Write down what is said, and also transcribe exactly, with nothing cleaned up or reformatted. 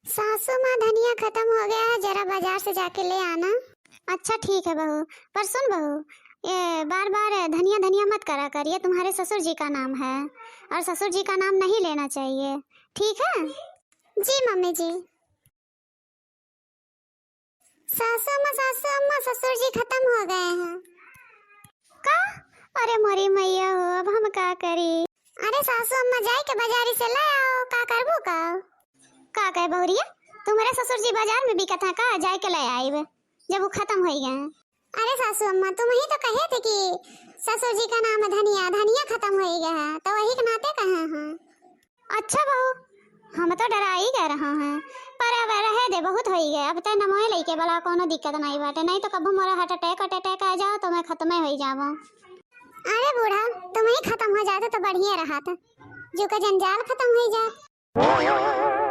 सासू माँ, धनिया खत्म हो गया है, जरा बाजार से जाके ले आना। अच्छा ठीक है बहू, पर सुन बहू, ये बार बार धनिया धनिया मत करा कर, ये तुम्हारे ससुर जी का नाम है और ससुर जी का नाम नहीं लेना चाहिए, ठीक है? जी मम्मी जी। सासू अम्मा, सासू अम्मा, ससुर जी खत्म हो गए हैं। का? अरे मोरी मैया हो, अब हम का करी? अरे सासू अम्मा, जाए के बाजारी से ले आओ, का करबू का? का कहे बहुरिया, तुम्हारे ससुर जी बाजार में बिकत है का? जाए के ले आइब, जब वो खत्म हो गए हैं। अरे सासू अम्मा, तुम ही तो कहे थे कि ससुर जी का नाम है धनिया, धनिया खत्म हो गया है, तो वही के नाते कहे हैं। अच्छा बहू, हम तो डराई गए रहा हैं, पर अब रहे दे, बहुत होई गए। अब ते नमोए लइके बला, कोनो दिक्कत नहीं बाटे, नहीं तो कबो मोरा हार्ट अटैक, हार्ट अटैक आ जाओ तो मैं खत्म ही हो जाऊँ। अरे बूढ़ा, तुम ही खत्म हो जाते तो बढ़िया रहत, जो का जंजाल खत्म हो जात।